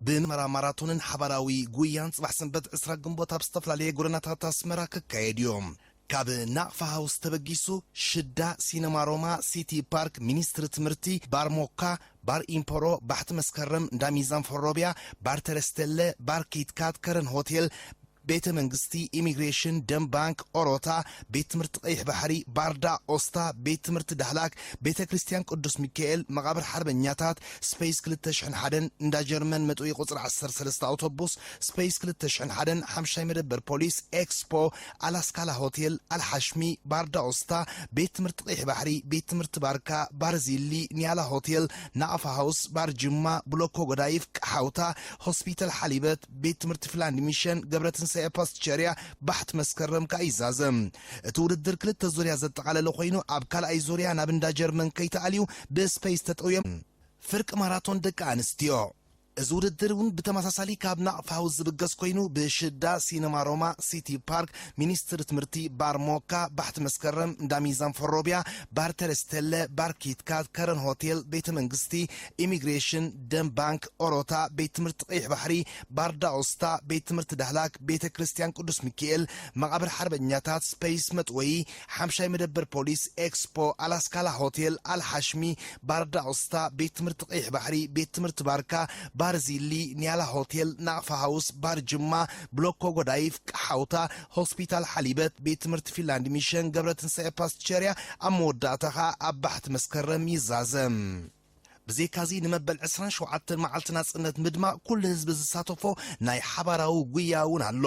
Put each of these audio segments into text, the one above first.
ብምርመራ ማራቶንን ሓባራዊ ጉያን ጽባሕ ሰንበት ዕስራ ግንቦት ኣብ ዝተፈላለየ ጎደናታት ኣስመራ ክካየድ እዩ። ካብ ናቕፋ ሃውስ ተበጊሱ ሽዳ፣ ሲነማ ሮማ፣ ሲቲ ፓርክ፣ ሚኒስትሪ ትምህርቲ፣ ባር ሞካ፣ ባር ኢምፖሮ፣ ባሕቲ መስከረም፣ እንዳ ሚዛን ፈሮቢያ፣ ባር ተረስተለ፣ ባር ኪትካት፣ ከረን ሆቴል፣ ቤተ መንግስቲ፣ ኢሚግሬሽን፣ ደም ባንክ፣ ኦሮታ፣ ቤት ትምህርቲ ቀይሕ ባሕሪ፣ ባርዳ ኦስታ፣ ቤት ትምህርቲ ዳህላክ፣ ቤተ ክርስቲያን ቅዱስ ሚካኤል፣ መቓብር ሓርበኛታት፣ ስፔስ ክልተ ሽሕን ሓደን፣ እንዳ ጀርመን መጥወዪ ቁጽሪ ዓሰርተ ሰለስተ ኣውቶቡስ፣ ስፔስ ክልተ ሽሕን ሓደን፣ ሓምሻይ መደበር ፖሊስ፣ ኤክስፖ፣ ኣላስካላ ሆቴል፣ ኣልሓሽሚ፣ ባርዳ ኦስታ፣ ቤት ትምህርቲ ቀይሕ ባሕሪ፣ ቤት ትምህርቲ ባርካ፣ ባርዚሊ፣ ኒያላ ሆቴል፣ ናቕፋ ሃውስ፣ ባር ጅማ፣ ብሎኮ ጎዳይፍ፣ ቀሓውታ፣ ሆስፒታል ሓሊበት፣ ቤት ትምህርቲ ፊንላንድ ሚሽን፣ ገብረትንሳኤ ፓስቸርያ፣ ባሕቲ መስከረም ከኣ ይዛዘም። እቲ ውድድር ክልተ ዙርያ ዘጠቓለለ ኮይኑ፣ ኣብ ካልኣይ ዙርያ ናብ እንዳ ጀርመን ከይተኣልዩ ብስፔስ ተጠውዮም ፍርቂ ማራቶን ደቂ ኣንስትዮ። እዚ ውድድር እውን ብተመሳሳሊ ካብ ናቕፋ ሃውስ ዝብገስ ኮይኑ፣ ብሽዳ፣ ሲነማ ሮማ፣ ሲቲ ፓርክ፣ ሚኒስትሪ ትምህርቲ፣ ባር ሞካ፣ ባሕቲ መስከረም፣ እንዳ ሚዛን ፈሮቢያ፣ ባር ተረስተለ፣ ባር ኪትካት፣ ከረን ሆቴል፣ ቤተ መንግስቲ፣ ኢሚግሬሽን፣ ደም ባንክ፣ ኦሮታ፣ ቤት ትምህርቲ ቀይሕ ባሕሪ፣ ባርዳ ኦስታ፣ ቤት ትምህርቲ ዳህላክ፣ ቤተ ክርስቲያን ቅዱስ ሚካኤል፣ መቓብር ሓርበኛታት፣ ስፔስ መጥወዪ፣ ሓምሻይ መደበር ፖሊስ፣ ኤክስፖ፣ ኣላስካላ ሆቴል፣ ኣልሓሽሚ፣ ባርዳ ኦስታ፣ ቤት ትምህርቲ ቀይሕ ባሕሪ፣ ቤት ትምህርቲ ባርካ፣ ባርዚሊ፣ ኒያላ ሆቴል፣ ናቕፋ ሃውስ፣ ባር ጅማ፣ ብሎኮ ጎዳይፍ፣ ቀሓውታ፣ ሆስፒታል ሓሊበት፣ ቤት ትምህርቲ ፊንላንድ ሚሽን፣ ገብረትንሳኤ ፓስቸርያ፣ ኣብ መወዳእታ ኸኣ ኣብ ባሕቲ መስከረም ይዛዘም። ብዘይካዚ ንመበል ዕስራን ሸውዓተን መዓልቲ ናጽነት ምድማቕ ኩሉ ህዝቢ ዝሳተፎ ናይ ሓባራዊ ጉያ እውን ኣሎ።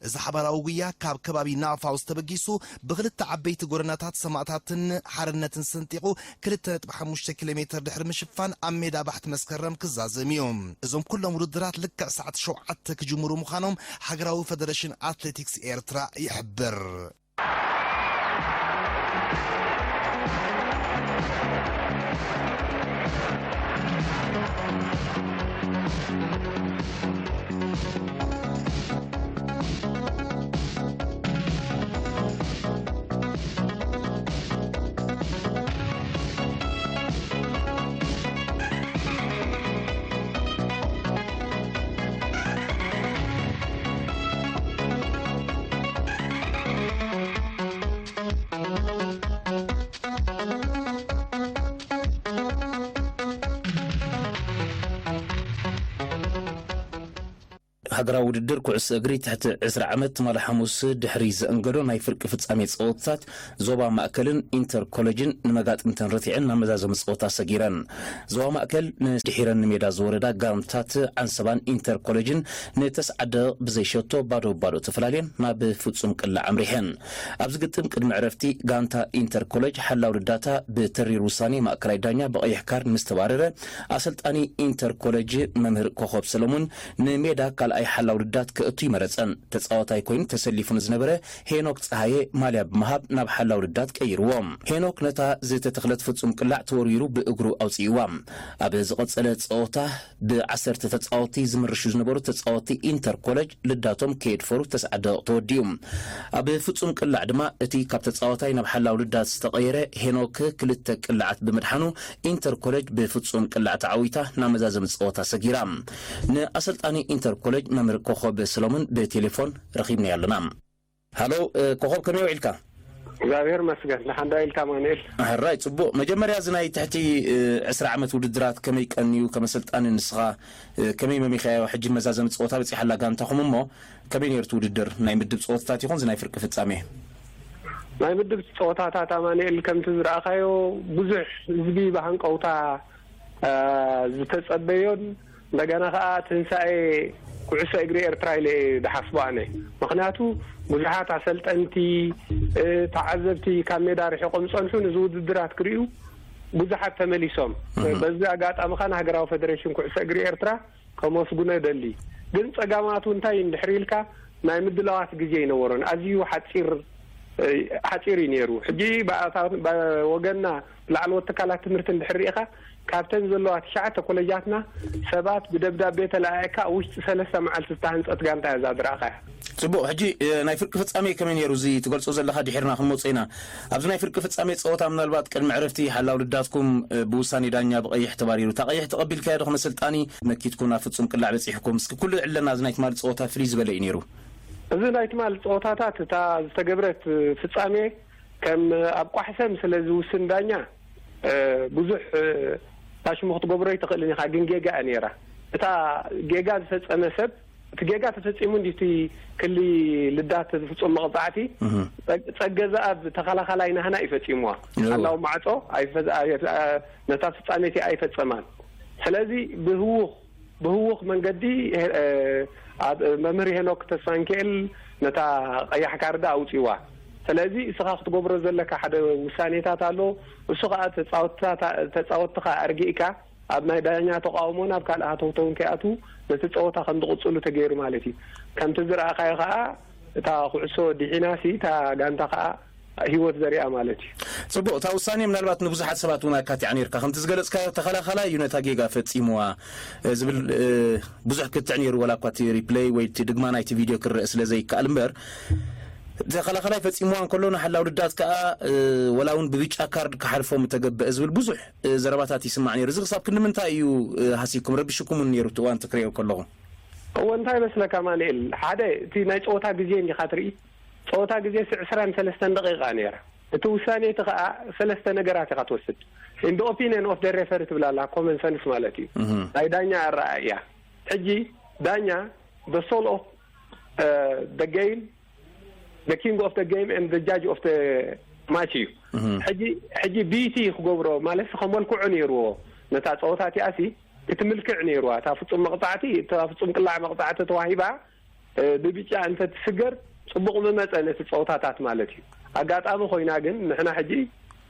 እዚ ሓባራዊ ጉያ ካብ ከባቢ ናቕፋ ሃውስ ተበጊሱ ብክልተ ዓበይቲ ጎደናታት ሰማእታትን ሓርነትን ሰንጢቑ ክልተ ነጥቢ ሓሙሽተ ኪሎ ሜትር ድሕሪ ምሽፋን ኣብ ሜዳ ባሕቲ መስከረም ክዛዘም እዩ። እዞም ኩሎም ውድድራት ልክዕ ሰዓት ሸውዓተ ክጅምሩ ምዃኖም ሃገራዊ ፈደረሽን ኣትሌቲክስ ኤርትራ ይሕብር። ሃገራዊ ውድድር ኩዕሶ እግሪ ትሕቲ ዕስራ ዓመት ትማሊ ሓሙስ ድሕሪ ዘእንገዶ ናይ ፍርቂ ፍጻሜ ጸወታታት፣ ዞባ ማእከልን ኢንተር ኮሌጅን ንመጋጥምተን ረቲዐን ናብ መዛዘሚ ጸወታ ሰጊረን። ዞባ ማእከል ንድሒረን ንሜዳ ዝወረዳ ጋንታት ዓንሰባን ኢንተር ኮሌጅን ንተስዓ ደቂቕ ብዘይሸቶ ባዶ ባዶ ተፈላልየን ናብ ፍጹም ቅላዕ ኣምሪሐን። ኣብዚ ግጥም ቅድሚ ዕረፍቲ ጋንታ ኢንተር ኮሌጅ ሓላው ልዳታ ብተሪር ውሳኔ ማእከላይ ዳኛ ብቐይሕ ካርድ ምስ ተባረረ፣ ኣሰልጣኒ ኢንተር ኮሌጅ መምህር ኮኾብ ሰለሙን ንሜዳ ካልኣይ ሓላው ልዳት ከእቱ ይመረጸን። ተጻዋታይ ኮይኑ ተሰሊፉ ንዝነበረ ሄኖክ ጸሃየ ማልያ ብምሃብ ናብ ሓላው ልዳት ቀይርዎ። ሄኖክ ነታ ዝተተኽለት ፍጹም ቅላዕ ተወርዊሩ ብእግሩ ኣውጽእዋ። ኣብ ዝቐጸለ ጸወታ ብዓሰርተ ተጻወትቲ ዝምርሹ ዝነበሩ ተጻወትቲ ኢንተር ኮሌጅ ልዳቶም ከየድፈሩ ተስዓ ደቂቕ ተወዲኡ። ኣብ ፍጹም ቅላዕ ድማ እቲ ካብ ተጻዋታይ ናብ ሓላው ልዳት ዝተቐየረ ሄኖክ ክልተ ቅላዓት ብምድሓኑ ኢንተር ኮሌጅ ብፍጹም ቅላዕ ተዓዊታ ናብ መዛዘሚ ጸወታ ሰጊራ። ንኣሰልጣኒ ኢንተር ኮሌጅ መምህር ኮኾብ ሰሎሙን ብቴሌፎን ረኺብናዮ ኣለና። ሃሎ፣ እ፣ ኮኾብ ከመይ ውዒልካ? እግዚኣብሔር ይመስገን። ደሓን ዶ ኢልካ ኣማኑኤል? ሕራይ፣ ጽቡቕ። መጀመርያ እዚ ናይ ትሕቲ፣ እ፣ ዕስራ ዓመት ውድድራት ከመይ ቀንዩ? ከም ኣሰልጣኒ ንስኻ፣ እ፣ ከመይ መሚኻዮ? ሕጂ መዛዘሚ ጸወታ በጺሓላ ጋንታኹም እሞ፣ ከመይ ነይሩ እቲ ውድድር? ናይ ምድብ ጸወታታት ይኹን እዚ ናይ ፍርቂ ፍጻሜ? ናይ ምድብ ጸወታታት ኣማኑኤል ከምቲ ዝረኣኻዮ ብዙሕ ህዝቢ ብሃንቀውታ፣ እ፣ ዝተጸበዮን እንደገና ኸኣ ትንሳኤ ኩዕሶ እግሪ ኤርትራ ኢለ እየ ዝሓስቦ ኣነ። ምኽንያቱ ብዙሓት ኣሰልጠንቲ፣ እ፣ ተዓዘብቲ ካብ ሜዳ ርሒቖም ዝጸንሑ ነዚ ውድድራት ክርእዩ ብዙሓት ተመሊሶም። እህ። በዚ ኣጋጣሚ ኸኣ ንሃገራዊ ፈደሬሽን ኩዕሶ እግሪ ኤርትራ ከመስግኖ እደሊ። ግን ጸጋማቱ እንታይ እንድሕር ኢልካ ናይ ምድላዋት ግዜ ኣይነበሮን። ኣዝዩ ሓጺር፣ እ፣ ሓጺር እዩ ነይሩ። ሕጂ ብኣታ-፣ ብወገንና ላዕለዎት ትካላት ትምህርቲ እንድሕር ርኢኻ፣ ካብተን ዘለዋ ትሽዓተ ኮለጃትና ሰባት ብደብዳቤ ተለኣኢካ ኣብ ውሽጢ ሰለስተ መዓልቲ ዝተሃንጸት ጋንታ እያ እዛ ዝረኣኻያ። ጽቡቕ። ሕጂ፣ እ፣ ናይ ፍርቂ ፍጻሜ ከመይ ነይሩ? እዚ ትገልጾ ዘለኻ ድሒርና ክንመጾ ኢና። ኣብዚ ናይ ፍርቂ ፍጻሜ ጸወታ፣ ምናልባት ቅድሚ ዕረፍቲ ሓላው ልዳትኩም፣ እ፣ ብውሳኔ ዳኛ ብቐይሕ ተባሪሩ። እታ ቀይሕ ተቐቢልካዮ ዶ ከም ኣሰልጣኒ? መኪትኩም ናብ ፍጹም ቅላዕ በጺሕኩም። እስኪ ኩሉ ዕለና እዚ ናይ ትማሊ ጸወታ ፍልይ ዝበለ እዩ ነይሩ። እዚ ናይ ትማሊ ጸወታታት፣ እታ ዝተገብረት ፍጻሜ ከም ኣብ ቋሕሰም ስለ ዝውስን ዳኛ፣ እ፣ ብዙሕ፣ እ፣ ታሽሙ ክትገብሮ ኣይትኽእልን ኢኻ፣ ግን ጌጋ እያ ነይራ። እታ ጌጋ ዝፈጸመ ሰብ፣ እቲ ጌጋ ተፈጺሙ እንዲ እቲ ክሊ ልዳት ፍጹም መቕጻዕቲ፣ እህ። ጸግ-፣ ጸገ ዘኣብ ተኸላኻላይ ናህና እዩ ፈጺምዋ። እዎ። ሓላው ማዕጾ ኣይፈ-፣ ኣይ-፣ ኣ-፣ ነታ ፍጻሜ እቲኣ ኣይፈጸማን። ስለዚ ብህዉኽ፣ ብህዉኽ መንገዲ፣ እ፣ ኣብ መምህር ሄኖክ ተስፋንኪኤል ነታ ቀያሕ ካርዳ ኣውጺዋ። ስለዚ እስኻ ክትገብሮ ዘለካ ሓደ ውሳኔታት ኣሎ። እሱ ኸኣ ተጻወትታ-፣ ተጻወትትኻ ኣርጊእካ ኣብ ናይ ዳኛ ተቃውሞ ናብ ካልእ ሃተውተውን ከይኣትዉ ነቲ ጸወታ ከም ዝቕጽሉ ተገይሩ ማለት እዩ። ከምቲ ዝረኣኻዮ ኸኣ እታ ኩዕሶ ዲሒናሲ እታ ጋንታ ኸኣ ህይወት ዘሪኣ ማለት እዩ። ጽቡቕ፣ እታ ውሳኔ ምናልባት ንብዙሓት ሰባት እውን ኣካቲዓ ነይርካ። ከምቲ ዝገለጽካዮ ተኸላኻላይ እዩ ነታ ጌጋ ፈጺምዋ፣ እ፣ ዝብል፣ እ፣ ብዙሕ ክትዕ ነይሩ፣ ወላ እኳ እቲ ሪፕለይ ወይ እቲ ድግማ ናይቲ ቪድዮ ክረአ ስለ ዘይከኣል እምበር፣ ተኸላኻላይ ፈጺምዋ እንከሎ ንሓላው ልዳት ከኣ፣ እ፣ ወላ እውን ብብጫ ካርድ ክሓልፎም ተገብአ ዝብል ብዙሕ፣ እ፣ ዘረባታት ይስማዕ ነይሩ። እዚ ክሳብ ክንዲ ምንታይ እዩ፣ እ፣ ሃሲኩም፣ ረቢሽኩም እውን ነይሩ እቲ እዋን እቲ ክርእዮ ከለኹ? እወ፣ እንታይ ይመስለካ ኣማኑኤል፣ ሓደ እቲ ናይ ጸወታ ግዜ እንዲኻ ትርኢ፣ ጸወታ ግዜስ ዕስራን ሰለስተን ደቂቓ ነይራ። እቲ ውሳኔ እቲ ኸኣ ሰለስተ ነገራት ኢኻ ትወስድ። In the opinion of the referee ትብል ኣላ፣ ኮመን ሰንስ ማለት እዩ። እህ። ናይ ዳኛ ኣረኣእያ። ሕጂ ዳኛ the soul of፣ እ፣ the game፣ the king of the game and the judge of the match እዩ። እህ። ሕጂ፣ ሕጂ ቢቲ ክገብሮ ማለት ከመልክዖ ነይርዎ። ነታ ጸወታ እቲኣሲ እቲ ምልክዕ ነይርዋ። እታ ፍጹም መቕጻዕቲ፣ እታ ፍጹም ቅላዕ መቕጻዕቲ ተዋሂባ፣ እ፣ ብብጫ እንተ ትስገር ጽቡቕ ምመጸ ነቲ ጸወታታት ማለት እዩ። ኣጋጣሚ ኮይና ግን ንሕና ሕጂ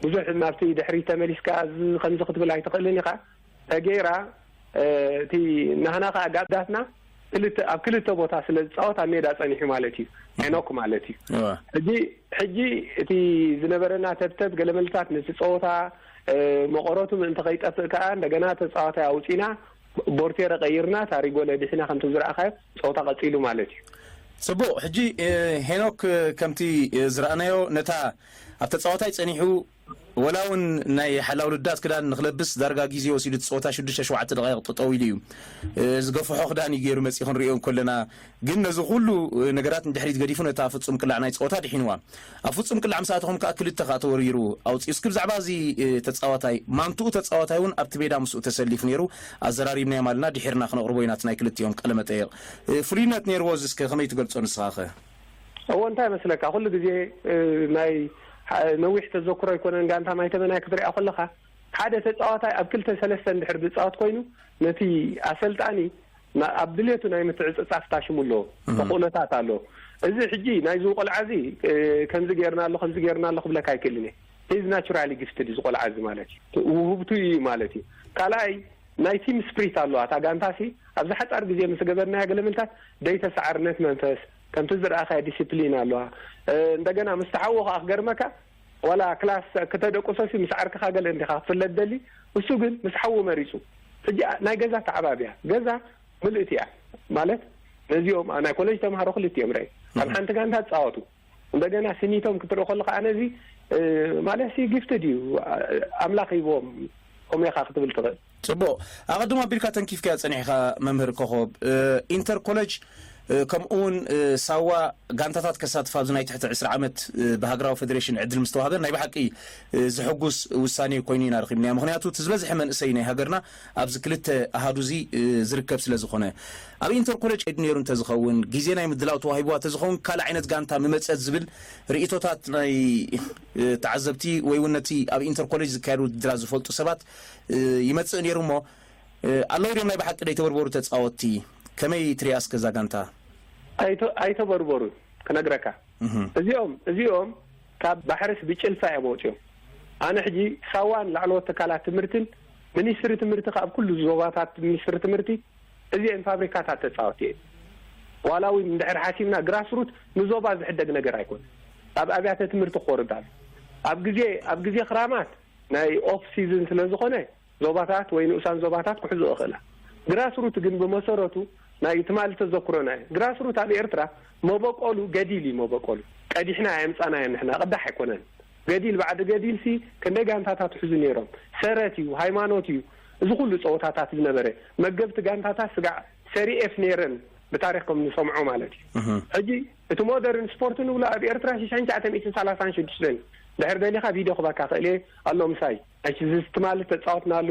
ብዙሕ ናብቲ ድሕሪት ተመሊስካ እዚ ከምዚ ክትብል ኣይትኽእልን ኢኻ። ተገይራ፣ እ፣ እቲ ናህና ከኣ ጋዳትና ክልተ፣ ኣብ ክልተ ቦታ ስለ ዝጻወት ኣብ ሜዳ ጸኒሑ ማለት እዩ። ሄኖክ ማለት እዩ። እዋ። ሕጂ፣ ሕጂ እቲ ዝነበረና ተብተብ ገለመልታት ነቲ ጸወታ፣ እ፣ መቐረቱ ምእንቲ ከይጠፍእ ከኣ እንደገና ተጻዋታይ ኣውጺና ቦርቴረ ቀይርና ታሪጎ ለዲሕና ከምቲ ዝረኣኻዮ ጸወታ ቀጺሉ ማለት እዩ። ጽቡቕ። ሕጂ፣ እ፣ ሄኖክ፣ እ፣ ከምቲ፣ እ፣ ዝረኣናዮ ነታ ኣብ ተጻዋታይ ጸኒሑ ወላ እውን ናይ ሓላው ልዳት ክዳን ንክለብስ ዳርጋ ግዜ ወሲዱ እቲ ጸወታ ሽዱሽተ ሸውዓተ ደቓይቕ ጠጠው ኢሉ እዩ። እ፣ ዝገፍሖ ክዳን እዩ ገይሩ መጺኡ ክንሪኦ እንከለና፣ ግን ነዚ ኩሉ፣ እ፣ ነገራት ንድሕሪት ገዲፉ ነታ ፍጹም ቅላዕ ናይ ጸወታ ድሒንዋ። ኣብ ፍጹም ቅላዕ ምስ ኣተኹም ከኣ ክልተ ከኣ ተወሪሩ ኣውጺኡ። እስኪ ብዛዕባ እዚ፣ እ፣ ተጻዋታይ፣ ማንትኡ ተጻዋታይ እውን ኣብቲ ሜዳ ምስኡ ተሰሊፉ ነይሩ። ኣዘራሪብናዮም ኣለና፣ ድሒርና ክነቕርቦ ኢና እቲ ናይ ክልቲኦም ቃለ መጠይቕ። እ፣ ፍሉይነት ነይርዎ እዚ እስከ ከመይ ትገልጾ ንስኻኸ? እዎ፣ እንታይ መስለካ፣ ኩሉ ግዜ፣ እ፣ ናይ፣ እ፣ ነዊሕ ተዘክሮ ኣይኮነን፣ ጋንታ ማይ ተመናይ ክትሪኣ ከለኻ፣ ሓደ ተጻዋታይ ኣብ ክልተ ሰለስተ እንድሕር ዝጻወት ኮይኑ፣ ነቲ ኣሰልጣኒ ና-፣ ኣብ ድሌቱ ናይ ምትዕጽጻፍ ታሽሙ ኣሎ፣ እህ። ተኽእሎታት ኣሎ። እዚ ሕጂ ናይዚ ቆልዓ እዚ፣ እ፣ ከምዚ ጌርና ኣሎ፣ ከምዚ ጌርና ኣሎ ክብለካ ኣይክእልን እየ። He's naturally gifted እዚ ቆልዓ እዚ ማለት እዩ። ውህብቱ እዩ ማለት እዩ። ካልኣይ ናይ ቲም ስፕሪት ኣለዋ። እታ ጋንታሲ ኣብዚ ሓጻር ግዜ ምስ ገበርናያ ገለመልታት ደይተሳዓርነት መንፈስ፣ ከምቲ ዝረኣኻዮ ዲሲፕሊን ኣለዋ። እ፣ እንደገና ምስ ተሓዎ ከኣ ክገርመካ፣ ዋላ ክላስ ክተደቁሶሲ ምስ ዓርክኻ ገለ እንዲኻ ክፍለጥ ደሊ፣ እሱ ግን ምስ ሓዉ መሪጹ። ሕጂ ናይ ገዛ ተዓባብያ፣ ገዛ ምልእቲ እያ። ማለት ነዚኦም ናይ ኮሌጅ ተምሃሮ ክልቲኦም ርኣይ። ካብ እህ። ሓንቲ ጋንታ ትጻወቱ። እንደገና ስኒቶም ክትርኢ ከለኻ ኣነ እዚ፣ እ፣ ማለት ሲ ጊፍትድ እዩ፣ ኣምላኽ ሂቦም፣ ከምኡ ኢኻ ክትብል ትኽእል። ጽቡቕ። ኣቐድም ኣቢልካ ተንኪፍካዮ ጸኒሕካ መምህር ኮኾብ። እ፣ ኢንተር ኮሌጅ፣ እ፣ ከምኡ እውን፣ እ፣ ሳዋ ጋንታታት ከሳትፍ ኣብዚ ናይ ትሕቲ ዕስራ ዓመት፣ እ፣ ብሃገራዊ ፌደሬሽን ዕድል ምስ ተዋህበን ናይ ብሓቂ፣ እ፣ ዘሐጉስ ውሳኔ ኮይኑ ኢና ረኺብናዮ። ምኽንያቱ እቲ ዝበዝሐ መንእሰይ ናይ ሃገርና ኣብዚ ክልተ ኣሃዱ እዚ፣ እ፣ ዝርከብ ስለ ዝኾነ። ኣብ ኢንተር ኮሌጅ ከይዱ ነይሩ እንተዝኸውን፣ ግዜ ናይ ምድላው ተዋሂብዋ እንተዝኸውን፣ ካልእ ዓይነት ጋንታ ምመጸት ዝብል ርእይቶታት ናይ፣ እ፣ ተዓዘብቲ ወይ እውን ነቲ ኣብ ኢንተር ኮሌጅ ዝካየዱ ውድድራት ዝፈልጡ ሰባት፣ እ፣ ይመጽእ ነይሩ እሞ፣ እ፣ ኣለዉ ድዮም ናይ ብሓቂ ደይተበርበሩ ተጻወትቲ? ከመይ ትሪኣ እስከ እዛ ጋንታ? ኣይተ-፣ ኣይተበርበሩን፣ ክነግረካ። እህ። እዚኦም፣ እዚኦም ካብ ባሕርስ ብጭልፋ እዮም ወፂኦም። ኣነ ሕጂ ሳዋን ላዕለዎት ትካላት ትምህርትን ሚኒስትሪ ትምህርቲ ካብ ኩሉ ዞባታት ሚኒስትሪ ትምህርቲ እዚአን ፋብሪካታት ተፃወቲ እየን። ዋላ እውን እንድሕር ሓሲብና ግራስሩት ንዞባ ዝሕደግ ነገር ኣይኮነ። ኣብ ኣብያተ ትምህርቲ ክወርድ ኣሎ። ኣብ ግዜ፣ ኣብ ግዜ ክራማት ናይ ኦፍ ሲዝን ስለ ዝኾነ ዞባታት ወይ ንኡሳን ዞባታት ክሕዝኦ ይኽእላ። ግራስሩት ግን ብመሰረቱ ናይ ትማሊ ተዘክሮና እዩ። ግራስሩት ኣብ ኤርትራ መበቆሉ ገዲል እዩ። መበቆሉ ቀዲሕና ኣየምጻናዮ ንሕና፣ ቅዳሕ ኣይኮነን። ገዲል ባዕዲ ገዲል ሲ ክንደይ ጋንታታት ትሕዙ ነይሮም። ሰረት እዩ፣ ሃይማኖት እዩ፣ እዚ ኩሉ ጸወታታት ዝነበረ። መገብቲ ጋንታታት ስጋዕ ሰሪኤፍ ነይረን ብታሪኽ ከም ንሰምዖ ማለት እዩ። ሕጂ እቲ ሞደርን ስፖርት ንብሎ ኣብ ኤርትራ ሽሕን ትሽዓተ ሚእትን ሰላሳን ሽዱሽተን፣ ድሕር ደሊኻ ቪድዮ ክበካ ክእል እየ ኣሎ ምሳይ። ሕጂ እዚ ትማሊ ተጻወትናሉ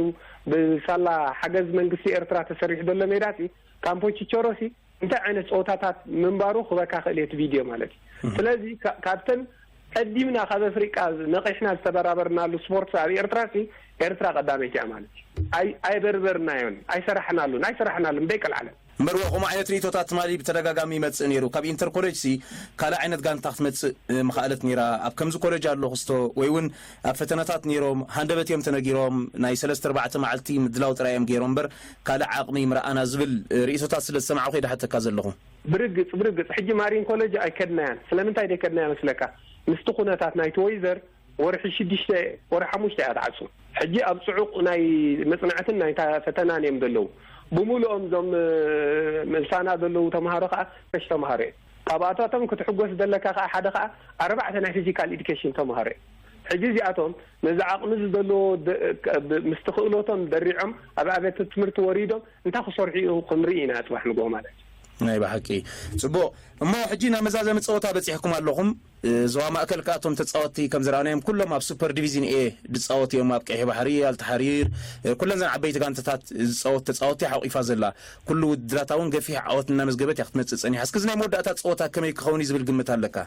ብሳላ ሓገዝ መንግስቲ ኤርትራ ተሰሪሑ ዘሎ ሜዳ ሲ ካምፖ ቺቸሮ ሲ እንታይ ዓይነት ጸወታታት ምንባሩ ክበካ ክእል እየ እቲ ቪድዮ ማለት እዩ። ስለዚ ካ- ካብተን ቀዲምና ካብ ኣፍሪቃ ነቒሕና ዝተበራበርናሉ ስፖርት ኣብ ኤርትራ ሲ ኤርትራ ቀዳመይቲ እያ ማለት እዩ። ኣይ ኣይበርበርናዮን ኣይሰራሕናሉን ኣይሰራሕናሉን ደይቀልዓለን። እምበር ከምኡ ዓይነት ርእይቶታት ትማሊ ብተደጋጋሚ ይመጽእ ነይሩ። ካብ ኢንተር ኮሌጅ ሲ ካልእ ዓይነት ጋንታ ክትመጽእ ምኽኣለት ነይራ። ኣብ ከምዚ ኮሌጅ ኣሎ ክስቶ ወይ እውን ኣብ ፈተነታት ነይሮም፣ ሃንደበት እዮም ተነጊሮም፣ ናይ ሰለስተ ኣርባዕተ መዓልቲ ምድላው ጥራይ እዮም ገይሮም እምበር ካልእ ዓቕሚ ምረኣና ዝብል ርእይቶታት ስለ ዝሰማዕኹ እየ ድሓተካ ዘለኹ። ብርግጽ ብርግጽ ሕጂ ማሪን ኮሌጅ ኣይከድናያን። ስለምንታይ ደይከድናያ መስለካ? ምስቲ ኩነታት ናይቲ ወይዘር ወርሒ ሽዱሽተ ወርሒ ሓሙሽተ እያ ትዓጹ። ሕጂ ኣብ ጽዑቕ ናይ መጽናዕትን ናይ ፈተናን እዮም ዘለዉ። ብምሉኦም እዞም ምሳና ዘለዉ ተምሃሮ ከኣ ፍረሽ ተምሃሮ እዮም። ካብኣታቶም ክትሕጎስ ዘለካ ከኣ ሓደ ከኣ ኣርባዕተ ናይ ፊዚካል ኢዱኬሽን ተምሃሮ እዮም። ሕጂ እዚኣቶም ነዚ ዓቕሚ እዚ ዘለዎ ምስቲ ክእለቶም ደሪዖም ኣብ ኣብያተ ትምህርቲ ወሪዶም እንታይ ክሰርሑ እዩ ክንርኢ ኢና ጽባሕ ንግሆ ማለት እዩ። ናይ ብሓቂ ጽቡቕ። እሞ ሕጂ ናብ መዛዘሚ ጸወታ በጺሕኩም ኣለኹም። ዞባ ማእከል ከኣ እቶም ተጻወትቲ ከም ዝረኣናዮም ኩሎም ኣብ ሱፐር ዲቪዝን ኤ ዝጻወቱ እዮም። ኣብ ቀይሕ ባሕሪ፣ ኣልተሓሪር፣ ኩለን ዘን ዓበይቲ ጋንታታት ዝጻወቱ ተጻወትቲ ሓቑፋ ዘላ። ኩሉ ውድድራታ እውን ገፊሕ ዓወት እናመዝገበት እያ ክትመጽእ ጸኒሓ። እስኪ እዚ ናይ መወዳእታ ጸወታ ከመይ ክኸውን እዩ ዝብል ግምት ኣለካ?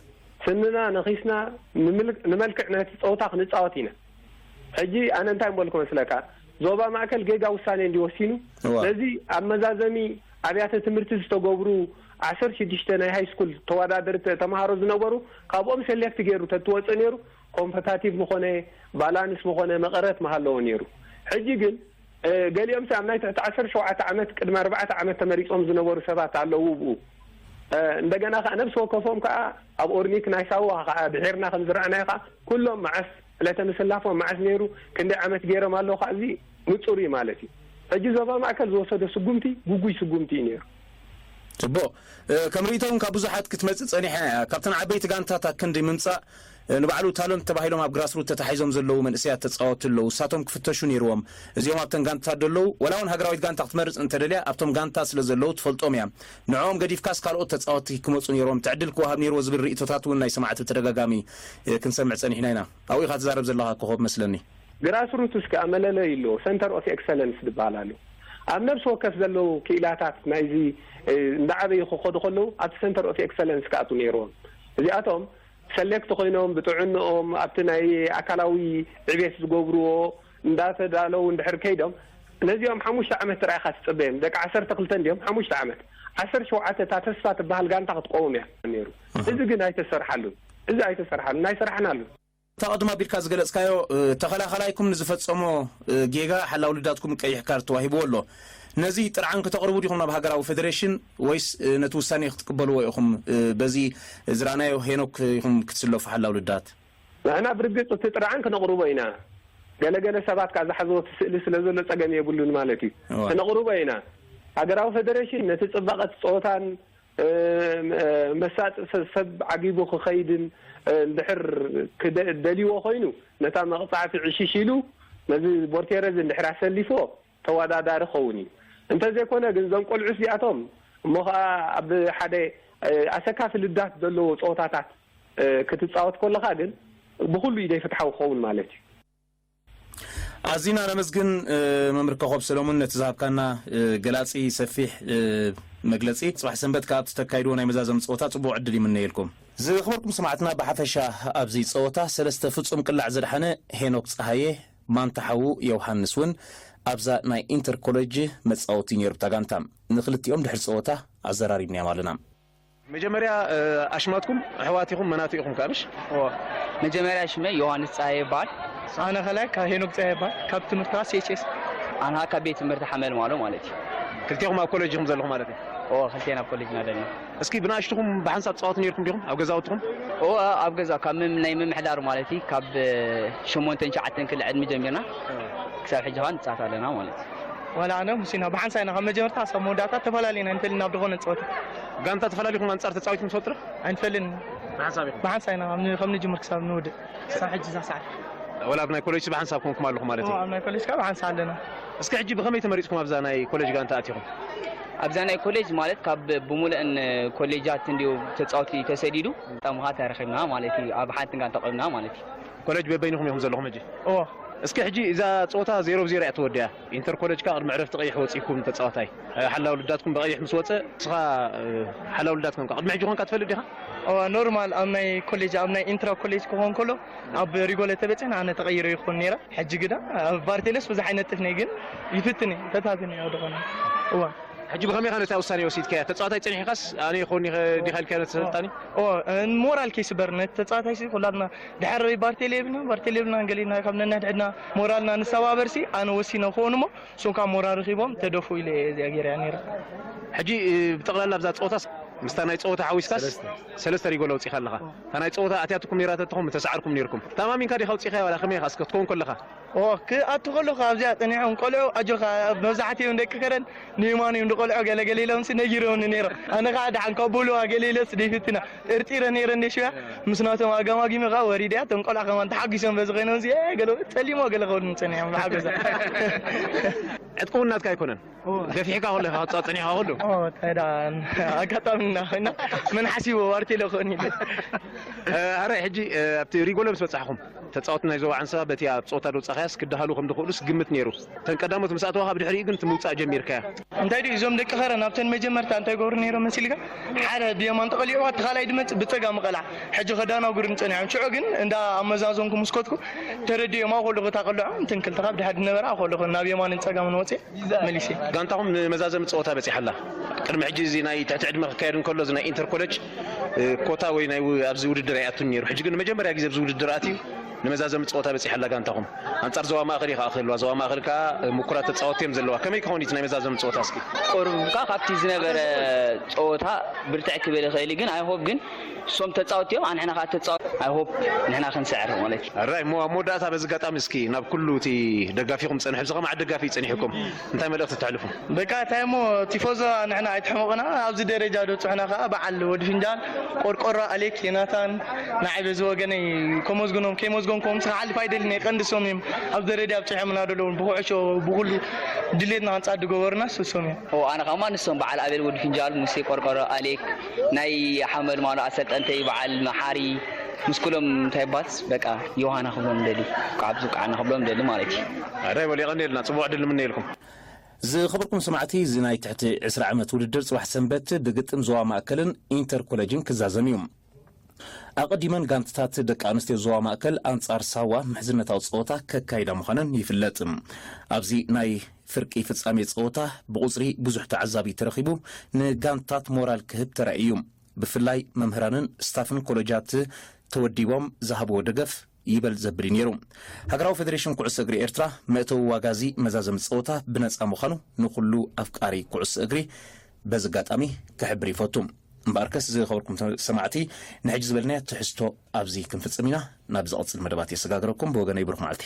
ስንና ነኺስና ንመልክዕ ናይቲ ጸወታ ክንጻወት ኢና። ሕጂ ኣነ እንታይ ምበልኩ መስለካ? ዞባ ማእከል ጌጋ ውሳኔ እንዲ ወሲኑ። ነዚ ኣብ መዛዘሚ ኣብያተ ትምህርቲ ዝተገብሩ ዓሰርተ ሽዱሽተ ናይ ሃይ ስኩል ተወዳደርቲ ተምሃሮ ዝነበሩ ካብኦም ሴሌክት ገይሩ ተትወፅእ ነይሩ ኮምፐታቲቭ ምኾነ ባላንስ ምኾነ መቐረት ምሃለዎ ነይሩ። ሕጂ ግን ገሊኦም ኣብ ናይ ትሕቲ ዓሰርተ ሸውዓተ ዓመት ቅድሚ ኣርባዕተ ዓመት ተመሪፆም ዝነበሩ ሰባት ኣለዉ ብኡ። እንደገና ከዓ ነብሲ ወከፎም ከዓ ኣብ ኦርኒክ ናይ ሳዋ ከዓ ድሒርና ከም ዝረኣናዮ ከዓ ኩሎም መዓስ ዕለተ ምስላፎም መዓስ ነይሩ፣ ክንደይ ዓመት ገይሮም ኣለዉ ከዓ እዚ ንፁር እዩ ማለት እዩ። ሕጂ ዞባ ማእከል ዝወሰዶ ስጉምቲ ግጉይ ስጉምቲ እዩ ነይሩ። ፅቡቕ። ከም ርእይቶ እውን ካብ ብዙሓት ክትመፅእ ፀኒሓ እያ። ካብተን ዓበይቲ ጋንታታት ክንዲ ምምፃእ ንባዕሉ ታለንት ተባሂሎም ኣብ ግራስሩት ተታሒዞም ዘለዉ መንእሰያት ተፃወትቲ ኣለዉ። እሳቶም ክፍተሹ ነይርዎም። እዚኦም ኣብተን ጋንታታት ዘለዉ፣ ወላ እውን ሃገራዊት ጋንታ ክትመርፅ እንተደልያ ኣብቶም ጋንታ ስለ ዘለዉ ትፈልጦም እያ። ንዕኦም ገዲፍካስ ካልኦት ተፃወትቲ ክመፁ ነይርዎም። እቲ ዕድል ክወሃብ ነይርዎ ዝብል ርእይቶታት እውን ናይ ሰማዕቲ ብተደጋጋሚ ክንሰምዕ ፀኒሕና ኢና። ኣብኡ ኢኻ ትዛረብ ዘለኻ ኮኾብ መስለኒ። ግራስሩትስ ከኣ መለለዩ ኣለዎ። ሰንተር ኦፍ ኤክሰለንስ ዝበሃል ኣሎ። ኣብ ነብሲ ወከፍ ዘለዉ ክኢላታት ናይዚ እንዳዓበዩ ክኸዱ ከለዉ ኣብቲ ሰንተር ኦፍ ኤክሰለንስ ክኣትዉ ነይርዎም። እዚኣቶም ሰሌክት ኮይኖም ብጥዕንኦም ኣብቲ ናይ ኣካላዊ ዕቤት ዝገብርዎ እንዳተዳለዉ እንድሕር ከይዶም ነዚኦም ሓሙሽተ ዓመት ጥራይ ኢኻ ትጽበዮም። ደቂ ዓሰርተ ክልተ እንድዮም ሓሙሽተ ዓመት። ዓሰርተ ሸውዓተ እታ ተስፋ ትበሃል ጋንታ ክትቆውም እያ ነይሩ። እዚ ግን ኣይተሰርሓሉን። እዚ ኣይተሰርሓሉን ኣይሰራሕናሉን። እታ ቅድም ኣቢልካ ዝገለጽካዮ ተኸላኸላይኩም ንዝፈጸሞ ጌጋ ሓላው ልዳትኩም ቀይሕ ካርድ ተዋሂብዎ ኣሎ። ነዚ ጥርዓን ክተቕርቡ ዲኹም ናብ ሃገራዊ ፌደሬሽን ወይስ ነቲ ውሳኔ ክትቅበልዎ ኢኹም? በዚ ዝረኣናዮ ሄኖክ ኢኹም ክትስለፉ ሓላው ልዳት። ንሕና ብርግጽ እቲ ጥርዓን ክነቕርቦ ኢና። ገለገለ ሰባት ከኣ ዝሓዝዎ እቲ ስእሊ ስለ ዘሎ ጸገም የብሉን ማለት እዩ። ክነቕርቦ ኢና። ሃገራዊ ፌደሬሽን ነቲ ጽባቐ እቲ ጸወታን መሳጢ ሰብ ዓጊቡ ክኸይድን እንድሕር ደልይዎ ኮይኑ ነታ መቕጻዕቲ ዕሽሽ ኢሉ ነዚ ቦርቴረዝ እንድሕር ኣሰሊፍዎ ተወዳዳሪ ክኸውን እዩ። እንተዘይኮነ ግን እዞም ቆልዑ እዚኣቶም እሞ ኸዓ ኣብ ሓደ ኣሰካፊ ልዳት ዘለዎ ፀወታታት ክትፃወት ከለኻ ግን ብኩሉ እዩ ዘይፍትሓዊ ክኸውን ማለት እዩ። ኣዚና ነመስግን መምህር ኮኾብ ሰለሙን ነቲ ዝሃብካና ገላጺ ሰፊሕ መግለጺ። ጽባሕ ሰንበት ከኣ ኣብቲ ተካይድዎ ናይ መዛዘሚ ጸወታ ጽቡቕ ዕድል ይምነየልኩም። ዝኽበርኩም ሰማዕትና ብሓፈሻ ኣብዚ ጸወታ ሰለስተ ፍጹም ቅላዕ ዘድሓነ ሄኖክ ጸሃየ ማንታ ሓዉ ዮውሃንስ እውን ኣብዛ ናይ ኢንተር ኮሌጅ መጻወቲ ነይሩ ብታ ጋንታ። ንኽልቲኦም ድሕሪ ጸወታ ኣዘራሪብናዮም ኣለና። መጀመርያ ኣሽማትኩም ኣሕዋት ኢኹም መናቱ ኢኹም ከኣ ምሽ? እወ። መጀመርያ ሽመይ ዮሃንስ ጸሃየ ይበሃል። ኣነ ካልኣይ ካብ ሄኖክ ጸሃየ ይበሃል። ካብ ትምህርቲ ከዓ ሲ ኤች ኤስ። ኣነ ከዓ ካብ ቤት ትምህርቲ ሓመል ማሎ ማለት እዩ። ክልቴኹም ኣብ ኮሌጅ ኢኹም ዘለኹም ማለት እዩ? እወ፣ ክልቴና ኣብ ኮሌጅ ኢና ዘለና። እስኪ ብንኣሽቱኹም ብሓንሳብ ትጻወቱ ነይርኩም ዲኹም ኣብ ገዛውትኹም? እወ፣ ኣብ ገዛ ካብ ናይ ምምሕዳር ማለት እዩ ካብ ሸሞንተን ትሽዓተን ክሊ ዕድሚ ጀሚርና ክሳብ ሕጂ ከዓ ንጻወት ኣለና ማለት እዩ። ዋላ ኣነ ሙሲና ብሓንሳብ ኢና ካብ መጀመርታ ክሳብ መወዳእታ ተፈላለና ኣይንፈልጥን። ኣብ ዝኾነ ጸወታ ጋንታ ተፈላሊኹም ኣንጻር ተጻዊትኩም ትፈልጡ ዶ? ኣይንፈልጥን። ብሓንሳብ ኢኹም። ብሓንሳብ ኢና ካብ ን- ካብ ንጅምር ክሳብ ንውድእ ክሳብ ሕጂ እዛ ሰዓት። ወላ ኣብ ናይ ኮሌጅ ብሓንሳብ ኮንኩም ኣለኹም ማለት እዩ። ኣብ ናይ ኮሌጅ ካብ ሓንሳብ ኣለና። እስኪ ሕጂ ብኸመይ ተመሪጽኩም ኣብዛ ናይ ኮሌጅ ጋንታ ኣቲኹም? ኣብዛ ናይ ኮሌጅ ማለት ካብ ብሙሉእን ኮሌጃት እንዲዩ ተጻወቲ ተሰዲዱ። ጣሙኻ ተረኺብና ማለት እዩ። ኣብ ሓንቲ ጋንታ ቆምና ማለት እዩ። ኮሌጅ በበይንኹም ኢኹም ዘለኹም ሕጂ? እዎ። እስኪ ሕጂ እዛ ጸወታ ዜሮ ብዜሮ እያ ተወዲኣ። ኢንተር ኮሌጅ ከኣ ቅድሚ ዕረፍቲ ቀይሕ ወጺእኩም ተጻዋታይ። እ፣ ሓላው ልዳትኩም ብቐይሕ ምስ ወጸ፣ ንስኻ፣ እ፣ ሓላው ልዳት ኮንካ። ቅድሚ ሕጂ ኮንካ ትፈልጥ ዲኻ? እዋ፣ ኖርማል ኣብ ናይ ኮሌጅ፣ ኣብ ናይ ኢንትራ ኮሌጅ ክኾን ከሎ፣ ኣብ ሪጎለ ተበጺሕና ኣነ ተቐይረ ይኾን ነይረ። ሕጂ ግዳ ኣብ ባርቴለስ ብዙሕ ኣይነጥፍን እየ፣ ግን ይፍትን እየ፣ ፈታትን እየ ኣብ ዝኾነ። እዋ። ሕጂ ብኸመይ ኢኻ ነታ ውሳኔ ወሲድካያ? ተጻዋታይ ጸኒሕካስ ኣነ ይኾን ዲኻ ኢልካ ነቲ ሰልጣኒ? እዎ፣ ሞራል ከይስበር ነቲ ተጻዋታይ ሲ ኩላትና ድሕር ባርቴሌ የብልና፣ ባርቴሌ የብልና፣ ገሊና ካብ ነንሕድሕድና ሞራልና ንሰባበር ሲ ኣነ ወሲነ ክኾን እሞ፣ እሶም ካብ ሞራል ረኺቦም ተደፉ ኢለ እየ እዚኣ ገይረያ ነይረ። ሕጂ፣ እ፣ ብጠቕላላ ኣብዛ ጸወታስ ምስታ ናይ ጸወታ ሓዊስካስ ሰለስተ። ሰለስተ ሪጎል ኣውጺእካ ኣለኻ። እታ ናይ ጸወታ ኣትያትኩም ነይራ ተትኾን ምተሰዓርኩም ነይርኩም። ተማሚንካ ዲኻ ኣውጺእካያ ዋላ ከመይ ኢኻ እስከ ክትከውን ከለኻ? ኦ፣ ክኣቱ ከለኹ ኣብዚኣ ጸኒሖም ቆልዑ፣ "ኣጆኻ፣ መብዛሕትኦም ደቂ ከረን ንየማን እዮም ዝቆልዑ" ገለ ገለ ኢሎምሲ ነጊሮምኒ ነይሮም። ኣነ ኸኣ ደሓን ካብ በልዋ ገለ ኢለስ ደይፍትና። ጠርጢረ ነይረ እንደ ሽያ፣ ምስ ናቶም ኣጋማጊመ ኸኣ ወሪደ እያ። እቶም ቆልዑ ከማን ተሓጒሶም በዚ ኮይኖም፣ እዚ፣ "ኤ፣ ገለ ጸሊሞ ገለ ክብሉኒ ጸኒሖም ብሓጎሳ። ዕጥቂ እውን ናትካ ኣይኮነን። ገፊሕካ ከሎ ኢኻ ክትጻወት ጸኒሕካ ከሎ። ኦ፣ እንታይ ደኣ፣ ኣጋጣሚ እና ኮይና፣ መን ሓሲቡ ዋርቴሎ ክኾን ኢሉ። እ፣ ኣረ፣ ሕጂ፣ እ፣ ኣብቲ ሪጎሎ ምስ በጻሕኹም፣ ተጻወትቲ ናይ ዞባ ዓንሰባ በቲ ኣብ ጸወታ ዝወጻኻያስ ክደሃሉ ከም ዝኽእሉስ ግምት ነይሩ። እተን ቀዳሞት ምስ ኣተዋኻ ብድሕሪኡ ግን እቲ ምውጻእ ጀሚርካያ። እንታይ ድዩ እዞም ደቂ ኸረን ኣብተን መጀመርታ እንታይ ገብሩ ነይሮም መሲልካ? ሓደ ብየማን ተቐሊዑ፣ እቲ ካልኣይ ድመጽእ ብጸጋም ቀልዓ። ሕጂ ከዳናጉሩኒ ጸኒሖም። ሽዑ ግን እንዳ ኣመዛዘንኩ ምስ ከድኩ ተረዲኦም፣ ኣብኡ ከለኹ እታ ቀልዖ እንትን ክልተ ካብ ድሓር ዝነበራ ኣብኡ ከለኹ ናብ የማንን ጸጋምን ወጽየ መሊሰ። ጋንታኹም ንመዛዘሚ ጸወታ በጺሓ ኣላ። ቅድሚ ሕጂ እዚ ናይ ትሕቲ ዕድመ ክካየድ እንከሎ፣ እዚ ናይ ኢንተር ኮሌጅ፣ እ፣ ኮታ ወይ ናይ ው-፣ ኣብዚ ውድድር ኣይኣቱን ነይሩ። ሕጂ ግን ንመጀመርያ ግዜ ኣብዚ ውድድር ኣትዩ ንመዛዘሚ ጸወታ በጺሓ ኣላ ጋንታኹም። ኣንጻር ዞባ ማእከል እዩ ከኣ ክህልዋ። ዞባ ማእከል ከኣ፣ እ፣ ምኩራት ተጻወትቲ እዮም ዘለዋ። ከመይ ክኸውን እዩ እቲ ናይ መዛዘሚ ጸወታ እስኪ? ቁሩብ ከኣ ካብቲ ዝነበረ ጸወታ ብርትዕ ክብል ይኽእል እዩ፣ ግን ኣይ ሆፕ ግን እሶም ተጻወትቲ እዮም፣ ኣንሕና ከኣ ተጻወ-፣ ኣይ ሆፕ ንሕና ክንስዕር ማለት እዩ። ኣራይ፣ እሞ ኣብ መወዳእታ በዚ ኣጋጣሚ እስኪ ናብ ኩሉ እቲ ደጋፊኹም ጸንሑ፣ እዚ ከማዓት ደጋፊ እዩ ጸኒሕኩም፣ እንታይ መልእኽቲ ተሕልፉ? በቃ፣ እንታይ እሞ ቲፎዞ ንሕና ኣይትሕመቑና፣ ኣብዚ ደረጃ ዶ ጽሑና ከኣ በዓል ወዲ ፍንጃል፣ ቆርቆሮ፣ ኣሌክ፣ ዮናታን፣ ንዓይ በዚ ወገነይ ከመዝግኖም ከይመዝገንኩም ምስ ክሓልፍ ኣይደልን እየ፣ ቀንዲ እሶም እዮም ኣብዚ ደረጃ ኣብጺሖምና ዘለዉ፣ ብኩዕሾ ብኹሉ ድሌትና ክንጻድ ዝገበሩና እሶም እዮም። ኦ፣ ኣነ ከኣ ንሶም በዓል ኣቤል ወዲ ፍንጃል፣ ሙሴ ቆርቆሮ፣ ኣሌክ፣ ናይ ሓመልማሎ ኣሰልጠንተይ በዓል መሓሪ፣ ምስ ኩሎም እንታይ ባትስ በቃ ዮሃና ክብሎም ደሊ፣ ካብ ዝቃዓና ክብሎም ደሊ ማለት እዩ። ኣረ በል የቐንየልና፣ ጽቡቕ ዕድል ንምነየልኩም። ዝኸበርኩም ሰማዕቲ፣ እዚ ናይ ትሕቲ ዕስራ ዓመት ውድድር ጽባሕ ሰንበት ብግጥም ዞባ ማእከልን ኢንተር ኮሌጅን ክዛዘም እዩ። ኣቐዲመን ጋንታታት ደቂ ኣንስትዮ ዞባ ማእከል ኣንጻር ሳዋ ምሕዝነታዊ ጸወታ ከካይዳ ምዃነን ይፍለጥ። ኣብዚ ናይ ፍርቂ ፍጻሜ ጸወታ ብቑጽሪ ብዙሕ ተዓዛቢ ተረኺቡ ንጋንታታት ሞራል ክህብ ተራእዩ። ብፍላይ መምህራንን ስታፍን ኮለጃት ተወዲቦም ዝሃብዎ ደገፍ ይበል ዘብል እዩ ነይሩ። ሃገራዊ ፌደሬሽን ኩዕሶ እግሪ ኤርትራ መእተዊ ዋጋ እዚ መዛዘሚ ጸወታ ብነጻ ምዃኑ ንኹሉ ኣፍቃሪ ኩዕሶ እግሪ በዚ ኣጋጣሚ ክሕብር ይፈቱ። እምበኣርከስ ዝኸበርኩም ሰማዕቲ ንሕጂ ዝበልናዮ ትሕዝቶ ኣብዚ ክንፍጽም ኢና። ናብ ዝቐጽል መደባት የሰጋግረኩም። ብወገነይ ብሩኽ መዓልቲ።